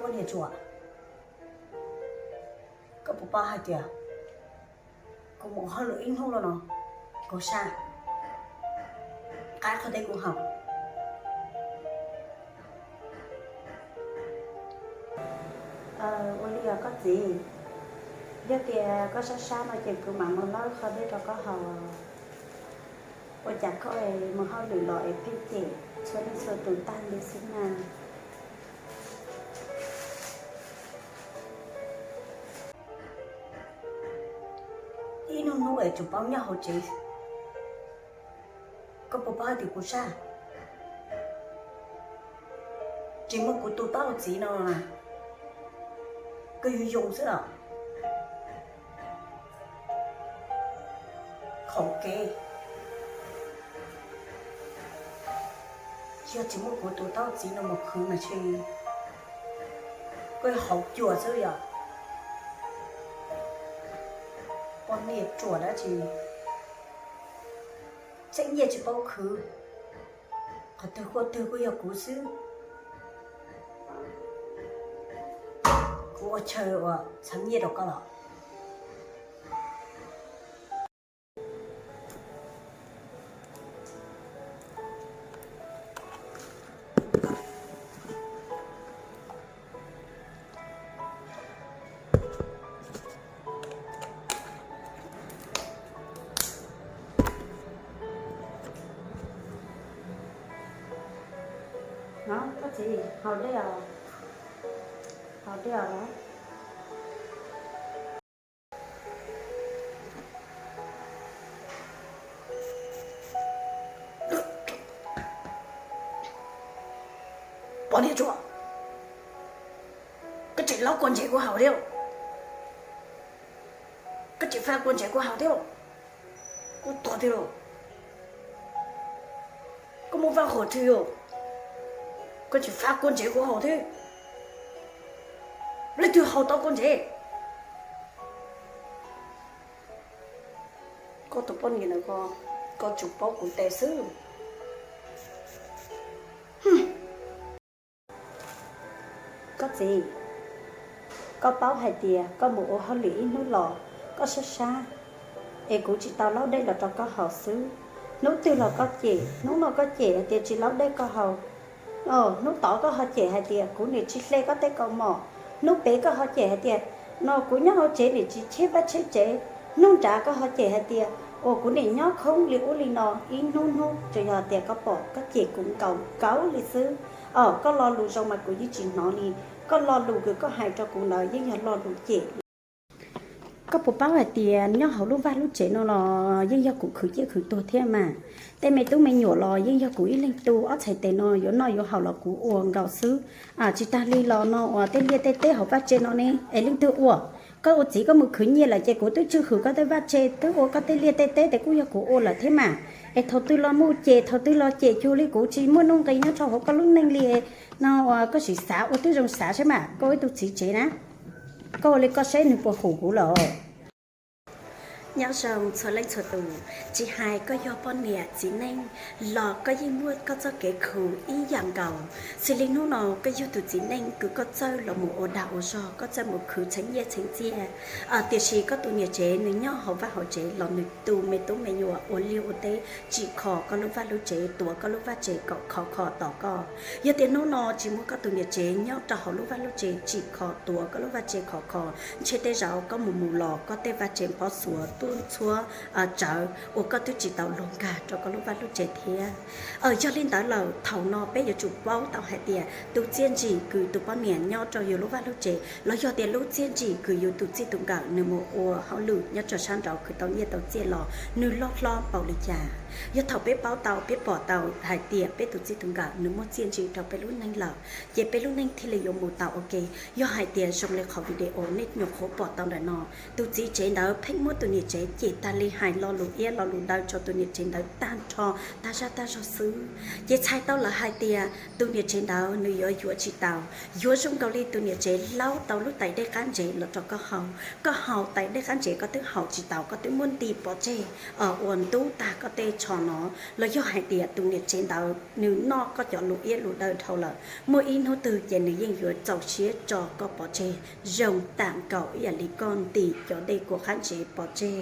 Niam Tsuas, koj puas paub hais tias kuv mus hauj lwm ib hnub los no, kuv sab, qab qhov teb kuv haus. Ua li os koj txiv, yog tias koj sab sab no ces kuv mam mus lawb qhov dej rau koj haus. Ua cas koj mus hauj lwm los es pheej cem txhua leej txhua tus tag li xwb na? Ib hnub hnub es tsuas paub nyob hauv tsev, koj puas paub hais tias kuv sab? Tsis muaj kuv tus taub txiv no na, koj yuav yoo xwb los. Qhov kev, yog tsis muaj kuv tus taub txiv no mus khwv mas ntshe koj yuav haus cuag xwb yom. Poj niam ruam dab tsi, txheeb nyiaj tsis paub khwv, qhov twg quaj twg kuj yog kuv xwb. Kuv ua chaw uas txheeb nyiaj rau koj los. No, koj txiv, haus dej os. Haus dej os. Poj niam ruam, koj tseem laub kua ntsev kuv haus thiab, koj tseem fab kua ntsev kuv haus thiab, kuv tuag thiab lauj. Koj muaj vaj huam twg os, koj tseem fab kua ntsev kuv haus thiab, leej twg haus tau kua ntsev? Koj tus poj niam ntawd, koj tsuas paub kuv tes xwb. Koj txiv, koj paub hais tias koj mus ua hauj lwm ib hnub los koj sab sab, es kuv tsis tau laub dej los rau koj haus xwb. Hnub twg los koj cem, hnub no koj cem hais tias tsis laub dej koj haus. Hnub tod koj ho cem hais tias kuv niam tsis hle koj tej kaus mom. Hnub pem koj ho cem hais tias no kuv nyob hauv tsev niam tsis cheb vaj tsheb tsev. Hnub nrad koj ho cem hais tias uas kuv niam nyob khoob li ub li no. Ib hnub hnub tsuas yog tias koj pom koj cem kuv nkaus nkaus li xwb. Os, koj lo lus zoo mas kuv yeej tsis hnov li. Koj lo lus kws koj hais rau kuv ntawd yeej yog lo lus cem. Koj puas paub hais tias nyob hauv lub vaj lub tsev no los yeej yog kuv khwv ciaj khwv tuag thiab mas. Tej me tub me nyuam los yeej yog kuv ib leeg tug, ob txhais tes no yuav noj yuav haus los kuv ua nkaus xwb. Tsis tag li los no uas tej liaj tej teb hauv vaj tsev no ne es leej twg ua? Koj ua txiv koj mus khwv nyiaj lawm ces kuv twb tswj hwm koj tej vaj tsev, twb ua koj tej liaj tej teb ces kuj yog kuv ua lawm thiab mas. Es thaum twg los mus cem, thaum twg los cem cuag li kuv tsis muaj nuj nqis nyob rau hauv koj lub neej li no uas koj sim xav ua tib zoo xav saib mas koj ib tug txiv tsev na. Koj ua li koj saib nws puas hum kuv lawm. Nyob zoo txhua leej txhua tus, tsis hais koj yog poj niam txiv neej los koj yeej muaj koj txoj kev khuv ib yam nkaus. Xws li hnub no koj yug tus txiv neej kws koj txawj los mus ua dag ua zog, koj txawj mus khwv txheeb nyiaj txheeb txiaj, tiam sis koj tus niam tsev nws nyob hauv vaj hauv tsev los nws tu me tub me nyuam ua liaj ua teb tsim kho koj lub vaj lub tsev, tuav koj lub vaj tsev kom khov kho tos koj. Yog tias hnub no tsis muaj koj tus niam tsev nyob rau hauv lub vaj lub tsev tsim kho tuav koj lub vaj tsev khov kho, ntshe tej zaum koj mus mus los koj tej vaj tsev pob xuav tuaj txhua tsawv uas koj twb tsis tau luag nkag rau koj lub vaj lub tsev thiab. Yog li ntawd lawm thaum no peb yuav tsum paub tau hais tias tus txiaj ntsim kws tus poj niam nyob rau yus lub vaj lub tsev los yog tias lub txiaj ntsim kws yus tus txij tus nkawm nws mus ua hauj lwm nyob rau sab nraud khwv tau nyiaj tau txiaj los nws loj hlob npaum li cas. Yog thaum peb paub tau peb pom tau hais tias peb tus txij tus nkawm nws muaj txiaj ntsim rau peb lub neej lawm, ces peb lub neej thiaj li yuav mus tau ua ke. Yog hais tias zoo li qhov video nej nyuam qhuav pom tau ntawm no, tus txiv tsev ntawd pheej muab tus niam tsev ces tas li hais lo lus iab lo lus daw rau tus niam tsev ntawd tag nrho, tag zaj tag zog xwb. Ces txhais tau lawm hais tias tus niam tsev ntawd nws yuav yuav tsis tau, yuav zoo nkaus li tus niam tsev laub tau lub tais dej qab ntsev los rau koj haus. Koj haus tais dej qab ntsev koj twb haus tsis tau, koj twb muab nti pov tseg uas ntub tag koj tej tsho no, los yog hais tias tus niam tsev ntawd nws noj koj cov lus iab lus daw dhau lawm, muaj ib hnub twg ces nws yeej yuav txaus siab tso koj pov tseg zoo tam nkaus ib yam li koj nti cov dej kua qab ntsev pov tseg.